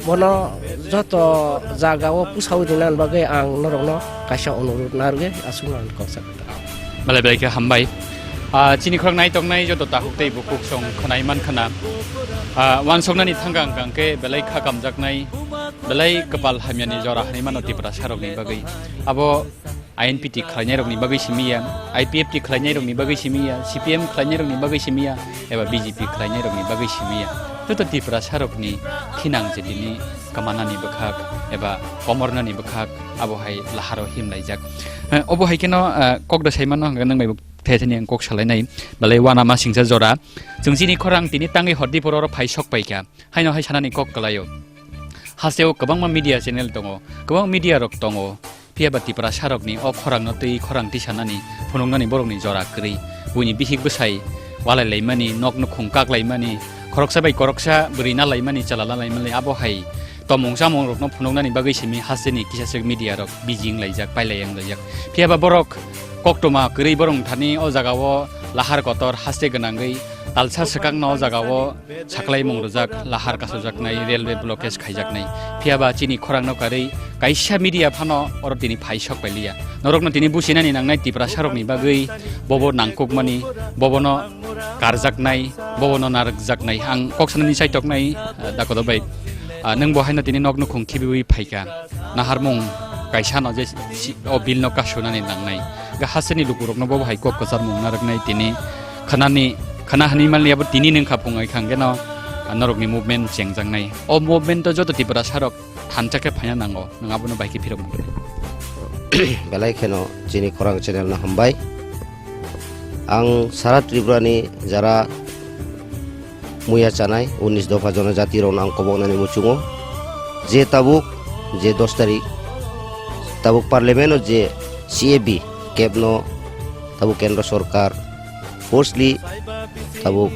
bono joto jaga o pusao rina bagwi ang norokno kaisa onurut narwgwi aswk ang koksa. Belai belai khe hambai. Ah, chini khorang nai tongnai joto takhuk tei bukhuk song khwnai man khwna. Ah, wansoknani thangka hwnkha hwnkhe belai kha kamjaknai, belai kwpal hamyani jora hwnwi mano Tiprasa rokni bagwi. Abo I N P T khlainairokni bagwi simi ya, I P F T khlainairokni bagwi simi ya, C P M khlainairokni bagwi simi ya, eba B J P khlainairokni bagwi simi ya. Joto Tiprasarokni thinang je tini kwmanani bwkhak eba komornani bwkhak abo hai laharo himlaijak. Eh, obo hai kheno, eh, kok da saimano hwnkhe nwng bai bo thai thani ang kok salainai. Belai uanama singsa jora. Chwng chini khorang tini tangwi hordi phoro oro phai sok paikha. Haino hai sanani kok kwlaio. Hasteo kwbangma media channel tongo, kwbang media rok tongo. Phiya ba Tiprasarokni o khorangno twi khorang tisanani phunuknani borokni jora kwrwi. Buini bihik bwsai walai laimani, nok nukhung kak laimani, khoroksa bai khoroksa bwrwi na laimani, chala na laimani, abo hai tomung chamung rokno phunuknani bagwi simi hasteni kisaswk media rok busy wng laijak, pailai wng laijak. Phiya ba borok koktwma kwrwi borok thani o jaga o lahar kotor haste gwnangwi talsa swkakno o jaga o saklaimung rwjak, lahar kasojaknai, railway blockage khaijaknai. Phiya ba chini khorangno karwi kaisa media phano oro tini phai sok pailiya. Norokno tini businani nangnai Tiprasarokni bagwi bobo nangkukmani, bobono karjaknai, bobono narwkjaknai. Ang kok sanani chaitoknai, ah, dakodo bai. Ah, nwng bo haino tini nok nukhung khibiwi phaikha. Naharmung kaisa no je si, o bill no kasunani nangnai. Ga hasteni lukurokno bo hai kok kwcharmung narwknai tini khwnani, khwna hwnwi manliya bo tini nwng kha phungai khangeno, ah, norokni movement chengjaknai. O movement o joto Tiprasa rok thansa khe phaina nango, nwng abono bai khe phirok mangkhe. Belai kheno chini khorang channel no hambai. Ang sara Tripura ni jara muya chanai unis dopha jonojati rokno ang koboknani muchungo. Je tabuk, je dos tarik, tabuk parliament o je C A B cap no tabuk kendro sorkar forcefully tabuk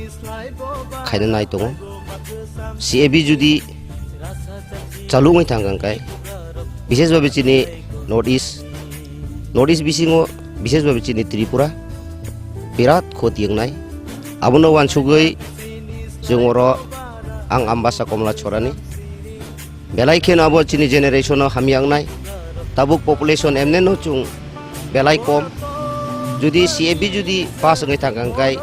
khaina nai tongo. C A B judi chalugwi thang kang kai, bishesh bhabe chini North East, North East bisingo bishesh bhabe chini Tripura birat khoti wngnai. Abono wansugwi chwng oro ang Ambasa Komla Chorani belai kheno abo chini generation o hamya wngnai. Tabuk population emne no chwng belai kom. Judi C A B judi pass wngwi thang kang kai,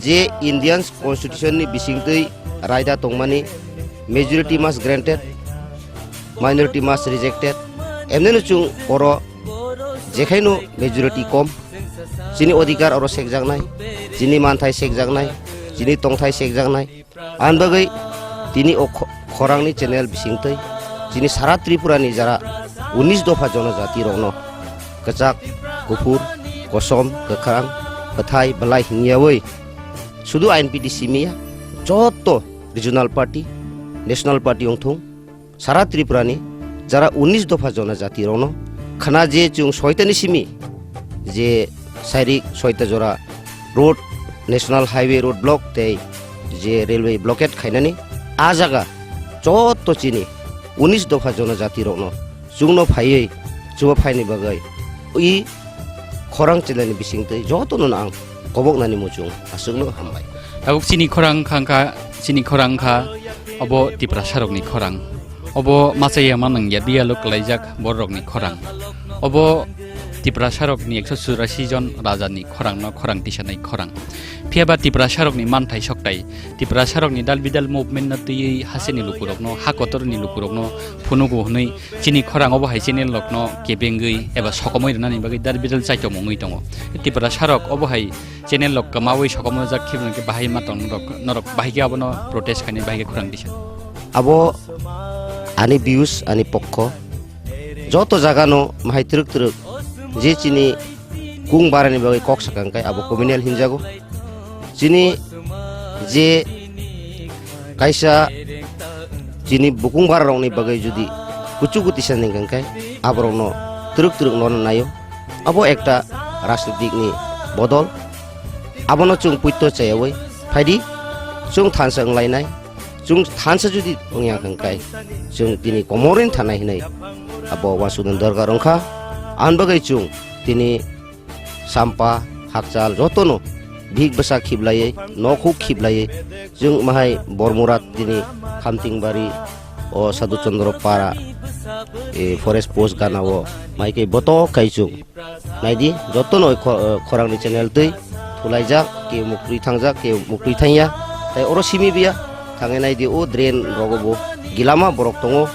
je Indian Constitution ni bisingtwi raida tongmani majority must granted, minority must rejected. Emneno chwng oro jekhaino majority kom, chini odhikar oro sekjaknai, chini manthai sekjaknai, chini tongthai sekjaknai. Ani bagwi tini o kho-, khorangni channel bisingtwi chini sara Tripura ni jara unis dopha jonojati rokno kwchak, kuphur, kosom, kwkhrang, kwthai, belai hingyawi sudu I N P T simi ya, joto regional party, national party wngthung, sara Tripura ni jara unis dopha jonojati rokno khwna je chwng soitani simi je sairik soita jora road, national highway road block tei je railway blockade khainani a jaga joto chini unis dopha jonojati rokno chwngno phaiwi chuba phaini bagwi i khorang channel ni bisingtwi jotono ang koboknani muchung aswkno hambai. Tabuk chini khorang khangkha, chini khorang kha, obo Tiprasa rokni khorang. Obo machaya manang ya dialogue kalaijak borokni khorang. Obo Tiprasa rokni ekso churasi jon raja ni khorang no khorang tisanai khorang. Phiya ba Tiprasa rokni manthai soktai, Tiprasa rokni dal bidal movement no twiwi hasteni lukurokno, ha kotorni lukurokno phunugo hwnwi chini khorang obo hai channel rokno kebengwi eba sokomoi rwnani bagwi dal bidal chaitomung wngwi tongo. Tiprasa rok obo hai channel rok kwmawi sokomojak khe bahai ma tong norok, norok bahai khe abono protest khainai bahai khe khorang tisa. Abo ani views, ani pokho. Joto jagano mahai twrwk twrwk je chini kung barani bagwi kok sakang kai abo communal hinjago. Chini je kaisa chini bukung bararokni bagwi judi kuchuku tisa nengkang kai aborokno twrwk twrwk nono naio. Abo ekta rajnitikni bodol. Abono chwng puito chayawi phaidi chwng thansa wnglainai. Chwng thansa judi wngya hwnkhe, chwng tini komorin thanai hinwi abo uansuknani dorkar wngkha. Ani bagwi chwng tini sampa, hakchal jotono bihik bwsa khiblaiwi, nok huk khiblaiwi, chwng mahai Bormura tini Khamtingbari o Sadhu Chandra Para, e, forest post gana o mai khe botok khai chwng. Naidi, jotono kho-, khorangni channel twi thulaijak, ke muktwi thangjak, ke muktwi thangya. Tai oro simi biya, thangwi naidi o drain rogo bo gilama borok tongo,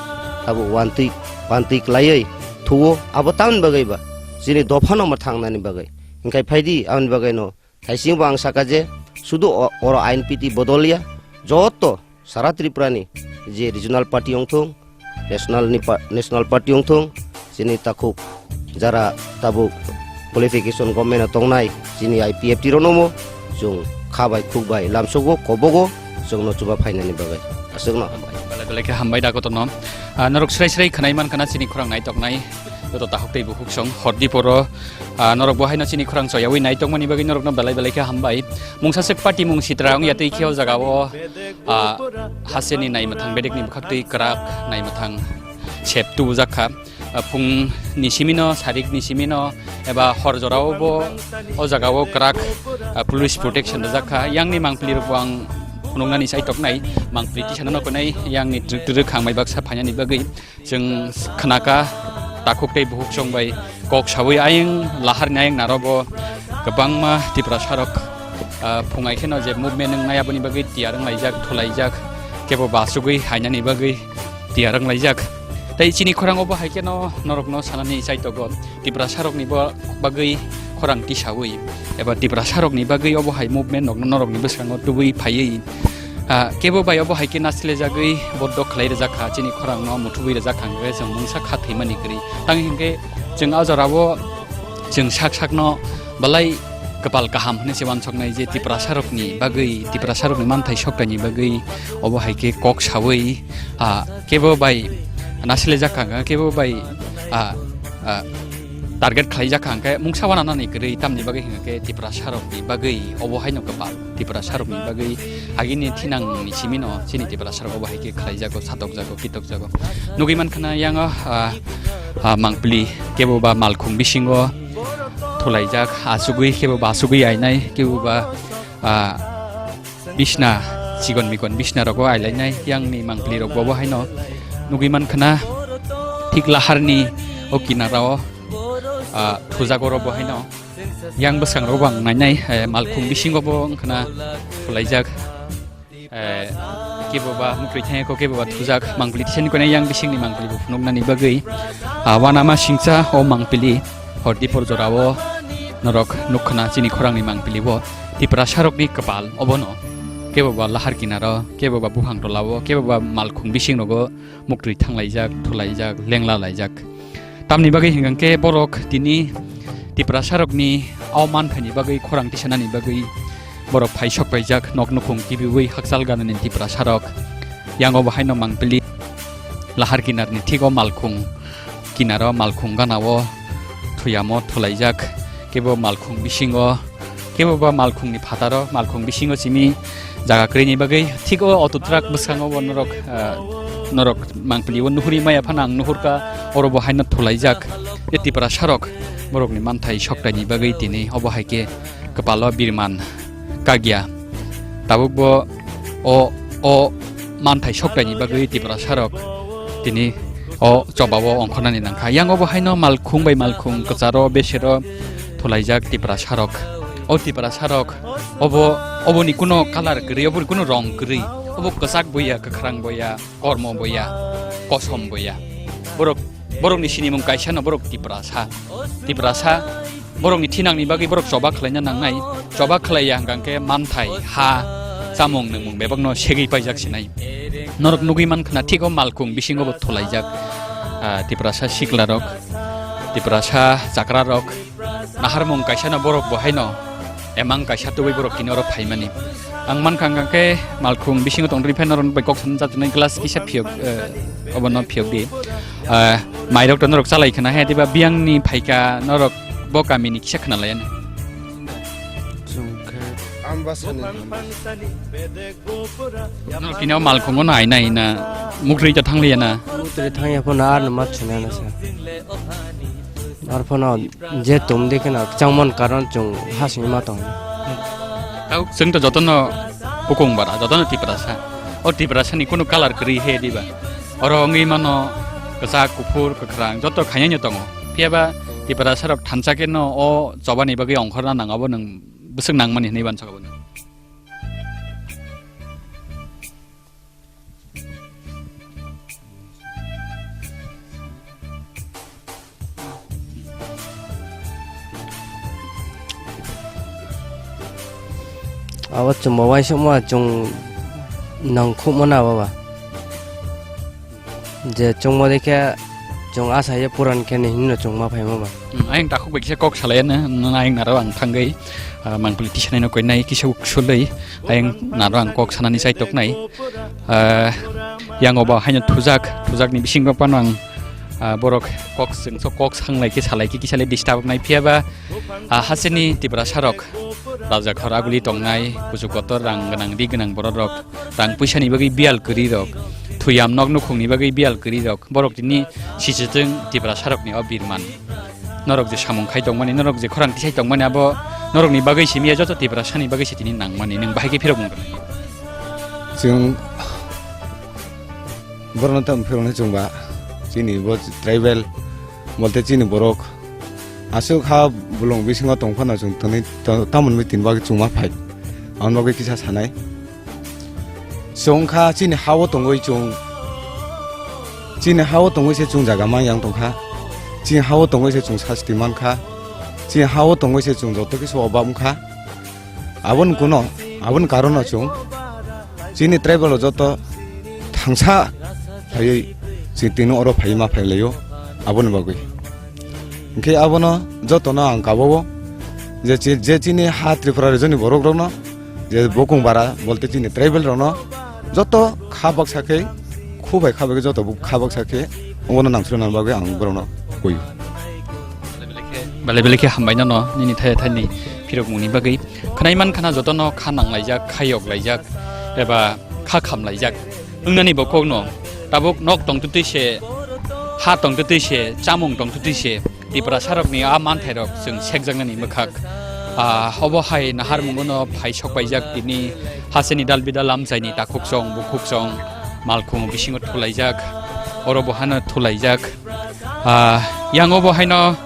abo wantwi, wantwi klaiwi thuo, abo tamni bagwi ba chini dophano ma thangnani bagwi. Hinkhe phaidi, aboni bagwino thaisingbo ang saka je, sudu o-, oro I N P T bodol ya, joto Sara Tripura ni je regional party wngthung, national ni pa-, national party wngthung, chini takhuk jara tabuk qualification government o tongnai, chini I P F T rokno mo chwng kha bai khuk bai lamsogo kobogo chwngno chuba phainani bagwi. Aswkno hambai. Belai belai khe hambai da kotorno. Ah, norok srai srai khwnai mankha na chini khorang naitoknai. Joto takhuk tei bukhuk song hordi poro, ah, norok bo haino chini khorang choyawi naitokmani bagwi norokno belai belai khe hambai. Mungsa swk party mung sitra wngya tei khe o jaga o, ah, hasteni nai mwthang bedekni bwkhak twi kwrak nai mwthang sep tubujak kha. Ah, phung ni simi no, sarik ni simi no, eba hor jora o bo o jaga o kwrak, ah, police protection rijak kha. Yang ni mangpili rok bo ang phunuknani sai toknai, mangpili tisana no konai yang ni twrwk twrwk khang mai baksa phainani bagwi. Chwng khnaka takhuk tei bukhuk chwng bai kok sawi ayang lahar ni ayang naro bo kwbangma Tiprasa rok, ah, phungai kheno je movement wngnai aboni bagwi tiyar wnglaijak, thulaijak, kebo basugwi hainani bagwi tiyar wnglaijak. Tei chini khorang obo hai kheno norokno sanani chaitogo, Tiprasa rokni bo bagwi khorang tisawi eba Tiprasa rokni bagwi obo hai movement rokno norokni bwskango tubui phaiwi, ah, kebo bai obo hai khe nasilejagwi boddo khlai rwjak kha, chini khorangno muthubui rwjak kha, hwnkhe chwng mungsa kha thwimani kwrwi. Tang hinkhe chwng a jorao chwng sak sakno belai kwpal kaham hwnwi se uansuknai je Tiprasa rokni bagwi, Tiprasa rokni manthai soktaini bagwi obo hai khe kok sawi, ah, kebo bai nasilejak kha, kebo bai, ah, ah, target khlaijak kha, hwnkhe mungsa uananani kwrwi tamni bagwi hwnkhe Tiprasa rokni bagwi obo haino kwpal. Tiprasa rokni bagwi agini thinangni simino chini Tiprasa rok obo hai khe khlaijago, satokjago, kitokjago. Nugwi mankha na yang o, ah, ah, mangpili kebo ba malkhung bisingo thulaijak, asugwi kebo ba asugwi ainai, kebo ba, ah, bisna chikon mikon bisna rogo ailainai yangni mangpili rok bobo haino nugwi mankha na thik laharni o kinarao, ah, thujago robo haino. Yang bwskango bo ang nainai, eh, malkhung bisingo bo wngkhana khwlaijak, eh, kebo ba muktwi thangya kho, kebo ba thujak mangpili tisani koinai yang bisingni mangpili bo phunuknani bagwi, ah, uanama singcha o mangpili hordi por jorao norok nukkhana chini khorangni mangpili bo Tiprasa rokni kwpal obono kebo ba lahar kinaro, kebo ba buphang tolao, kebo ba malkhung bising rogo muktwi thanglaijak, thulaijak, lengla laijak. Tamni bagwi hwnkhe borok tini Tiprasa rokni o manthaini bagwi khorang tisanani bagwi borok phai sok paijak, nok nukhung kibiwi hakchal ganani Tiprasa rok. Yango bo haino mangpili lahar kinarni thigo malkhung kinaro, malkhung ganao thuyamo thulaijak, kebo malkhung bisingo kebo ba malkhungni phataro, malkhung bisingo simi jaga kwrwini bagwi thik o auto truck bwskango bo norok, ah, norok mangpili o nuhuri maya phano ang nuhurkha, oro bo haino thulaijak. E Tiprasa rok borokni manthai soktaini bagwi tini obo hai khe kwpalo birman kagya. Tabuk bo o, o manthai soktaini bagwi Tiprasa rok tini o chobao ongkhornani nangkha. Yango bo haino malkhung bai malkhung kwcharo besero thulaijak Tiprasa rok. O Tiprasa rok obo, oboni kuno colour kwrwi, oboni kuno rong kwrwi. Obo kwchak boya, kwkhrang boya, kormo boya, kosom boya. Borok, borokni sinimung kaisano borok Tiprasa. Tiprasa borokni thinangni bagwi borok choba khlaina nangnai, choba khlaiya hwnkha khe manthai, ha, chamung nwngmung bebakno segwi paijak sinai. Norok nugwi mankha na thik o malkhung bisingo bo thulaijak, ah, Tiprasa sikla rok, Tiprasa chakra rok, naharmung kaisano borok bo haino emang kaisa tubui borok tini oro phaimani. Ang mankha hwnkha khe malkhung bisingo tongdri phai norok bai kok sana chajaknai glass kisa phiyok, eh, obono phiyok di. Eh, mairok to norok chalai khna he diba biyangni phaika norok bo kamini kisa khna laiya na. Chwng khe Ambasani. Norok tini o malkhungo nai nai na mukri ta thangliya na. Mukri thangya phano ar no ma chuna na sa. Ar phano je tum de kheno kwchangmani karon chwng hasingma tong. Tau chwng to jotono bukung bara, jotono Tiprasa. O Tiprasa ni kunu colour kwrwi he diba. Oro wngwi mano kwchak, kuphur, kwkhrang joto khainai no tongo. Phiya ba Tiprasa rok thansa khe no o chobani bagwi ongkhorna nang abo nwng bwswk nangmani hinwi uansuk abo nwng. Abo chwngbo uaisukma chwng nangkhukmano abo ba. Je chwngbo de khe chwng asa ye puran khe ni hinwi no chwng ma phaima ba. Hmm, ayang takhuk bai kisa kok salai ano, ayang naro ang thangwi, ah, mangpili tisanaino koinai kisa uksulwi, ayang naro ang kok sanani chai toknai. Ah, yango bo haino thujak, thujakni bisingo phano ang, ah, borok kok chwngso kok sanglai khe salai khe kisa le disturb wngnai phiya ba, ah, hasteni Tiprasa rok raja khor aguli tongnai, kuchuk kotor rang gwnang ri gwnang borok rok, rang puisa ni bagwi biyal kwrwi rok, thuyam nok nukhung ni bagwi biyal kwrwi rok, borok tini sichwtwng Tiprasa rok ni o birman. Norok je samung khai tongmani, norok je khorang tisai tongmani, abo norok ni bagwi simi ya, joto Tiprasa ni bagwi se tini nangmani, nwng bahai khe phirok mung rwnai. Chwng borokno tamo phiroknai chwng ba, chini bo tribal, bolte chini borok aswk ha bolong bisingo tong phano chwng tini ta-, tamoni bai tini bagwi chwng ma phai, aboni bagwi kisa sanai. Chwng kha chini ha-o tongwi chwng, Chini ha-o tongwi se chwng jaga man yang tongkha. Chini ha-o tongwi se chwng sasti mankha. Chini ha-o tongwi se chwng joto khe se obab wngkha. Aboni kuno, aboni karono chwng chini tribal o joto thangsa phaiwi chwng tini oro phaiwi ma phailaio aboni bagwi. Hinkhe abono jotono ang kabao je chi-, je chini ha Tripura region ni borok rokno je bokong bara bolte chini tribal rokno joto kha baksa khe, khu bai kha bai khe joto kha baksa khe obono nangchuna bagwi ang borokno koi. Belai belai khe hambai nono nini thaya thani phirokmungni bagwi. Khwnai man khana jotono kha nanglaijak, kha yoklaijak eba kha khamlaijak wngnani bo kokno tabuk nok tongtwtwi se, ha tongtwtwi se, chamung tongtwtwi se Tiprasarokni a manthairok chwng sekjaknani mwkhak. Ah, obo hai naharmungono phai sokpaijak tini hasteni dal bidal amchaini takhukchong, bukhukchong, malkhung bisingo thulaijak, oro bo hano thulaijak. Ah, yang obo haino,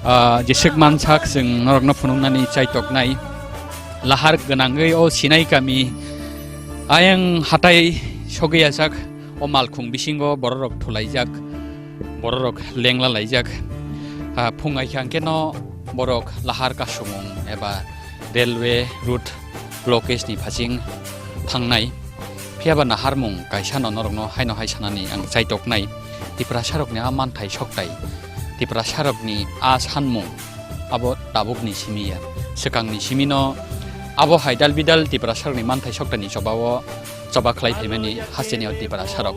ah, jeswk mansak chwng norokno phunuknani chaitoknai. Lahar gwnangwi o Sinai kami ayang hatai sogwi ajak, o malkhung bisingo bororok thulaijak, bororok lengla laijak. Ah, phung aikha hwnkhe no borok lahar kasumung eba railway route blockage ni phasing thangnai. Phiya ba naharmung kaisa no norokno haino hai sanani ang chaitoknai. Tiprasarokni a manthai soktai, Tiprasarokni a sanmung abo tabukni simi ya. Swkangni simi no abo hai dal bidal Tiprasarokni manthai soktaini chobao choba khlai phaimani hasteni o Tiprasarok.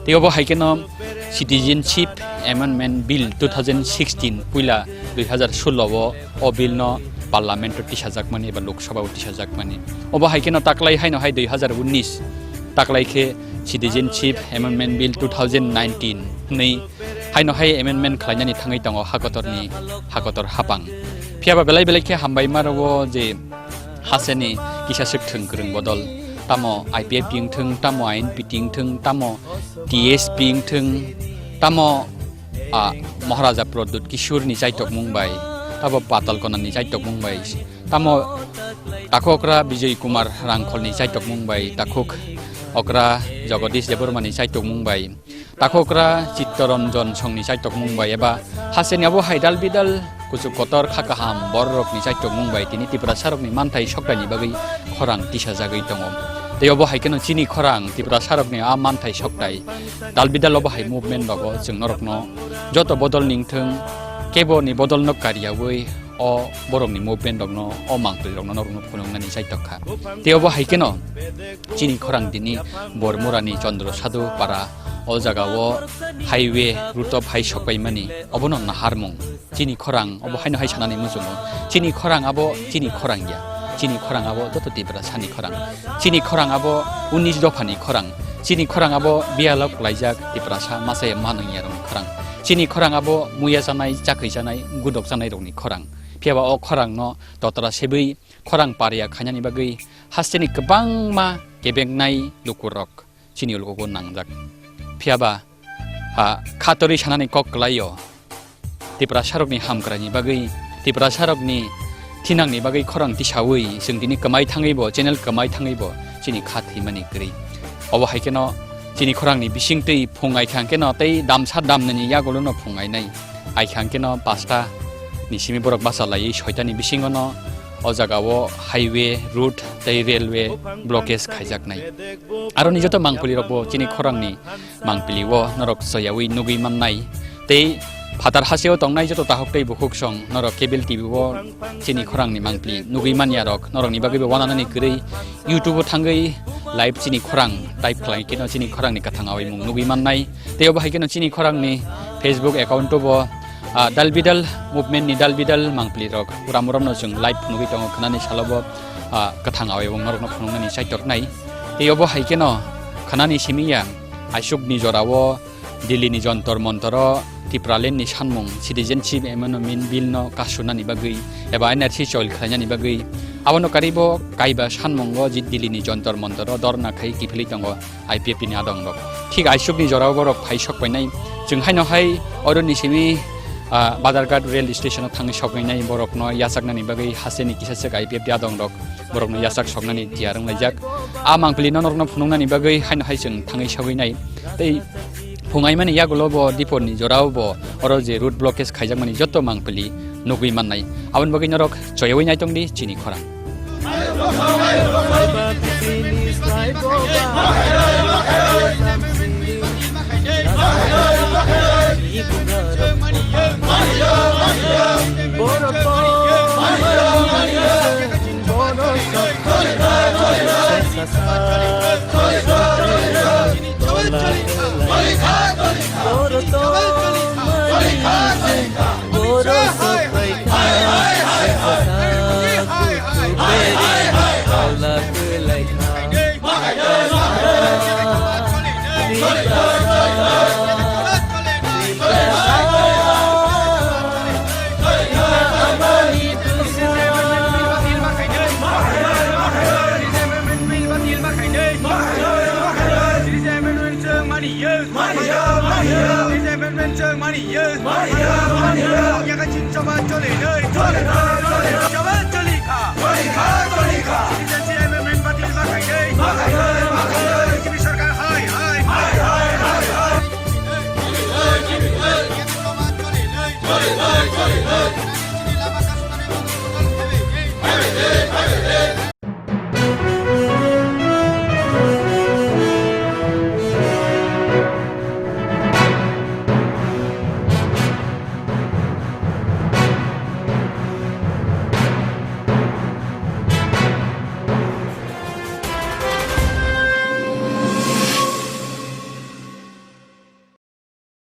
Tei obo hai kheno Citizenship Amendment Bill two thousand sixteen puila dui hazar sullo o o bill no Parliament o tisajakmani eba Lok Sabha o tisajakmani. Obo hai kheno taklai haino hai dui hazar unis taklai khe Citizenship Amendment Bill two thousand nineteen hwnwi haino hai amendment khlainani thangwi tongo hakotorni hakotor hapang. Phiya ba belai belai khe hambai ma rwo je hasteni kisa swk thwng kwrwng bodol, tamo I P F T wngthwng, tamo I N P T wngthwng, tamo T S P wngthwng, tamo, ah, Maharaja Pradyut Kishore ni chaitokmung bai, tamo Patal Kona ni chaitokmung bai, tamo takhuk okra Bijay Kumar Rangkhol ni chaitokmung bai, takhuk okra Jagadish Debbarma ni chaitokmung bai, takhuk okra Chittaranjan Song ni chaitokmung bai, eba hasteni abo hai dal bidal kuchuk kotor kha kaham bororokni chaitokmung bai tini Tiprasarokni manthai soktaini bagwi khorang tisajagwi tongo. Tei obo hai kheno chini khorang Tiprasarokni a manthai soktai dal bidal obo hai movement rogo chwng norokno joto bodol ningthwng, kebo ni bodolno kariyawi o borokni movement rokno, o mangtwi rokno norokno phunuknani chaitokha. Tei obo hai kheno chini khorang tini Bormurani Chandra Sadhu para o jaga o highway route o phai sokpaimani obono naharmung. Chini khorang obo haino hai sanani muchungo. Chini khorang abo chini khorang ya. Chini khorang abo joto Tiprasani khorang. Chini khorang abo unis dophani khorang. Chini khorang abo biyalo kwlaijak Tiprasa masa ya manung ya rokni khorang. Chini khorang abo muya chanai, chakhwi chanai, gudok chanai rokni khorang. Phiya ba o khorangno totra sebwi khorang pariya khainani bagwi hasteni kwbangma kebengnai lukurok chini ulkugo nangjak. Phiya ba, ha, khatorwi sanani kok kwlaio. Tiprasarokni hamkraini bagwi, Tiprasarokni thinangni bagwi khorang tisawi, chwng tini kwmai thangwi bo, channel kwmai thangwi bo, chini kha thwimani kwrwi. Obo hai kheno chini khorangni bisingtwi phung ai kha hwnkhe no tei damsa damnani yagulo no phung ai nai. Ai kha hwnkhe no pasta ni simi borok basa laiwi soitani bisingo no o jaga o highway, road tei railway blockage khaijaknai. Aroni joto mangpili rok bo chini khorangni mangpili o norok soyawi nugwi mannai. Tei phatar hasteo tongnai joto tahuk tei bukhuk song norok cable T V o chini khorangni mangpili nugwi manya rok norokni bagwi bo wananani kwrwi YouTube o thangwi live chini khorang type khlai kheno chini khorangni kwthang awi mung nugwi mannai. Tei obo hai kheno chini khorangni Facebook account o bo, ah, dal bidal movement ni dal bidal mangpili rok uram uram no chwng live nugwi tongo khwnani salo bo, ah, kwthang awi bo norok no phunuknani chaitok nai. Tei obo hai kheno khwnani simi ya aisuk ni jora o Delhi ni Jontor Montor o Tipraland ni sanmung Citizenship Amendment Bill no kasunani bagwi eba N R C choil khlainani bagwi abono karibo kaiba sanmungo je Delhi ni Jontor Montor o dorna khai kiphilwi tongo I P F T ni adong rok. Thik aisuk ni jora o borok phai sok painai. Chwng haino hai oro ni simi, ah, Badharghat rail station o thangwi sok nai borok no yachak nani bagwi haste ni kisa swk I P F T adong rok borok no yachak sok nani tiyar wng laijak. A mangpili no norok no phunuk nani bagwi haino hai chwng thangwi sogwi nai. Tei phungaimani yagulo bo dipor ni jorao bo oro je road blockage khaijakmani joto mangpili nugwi mannai. Aboni bagwi norok choyawi naitongdi chini khorang.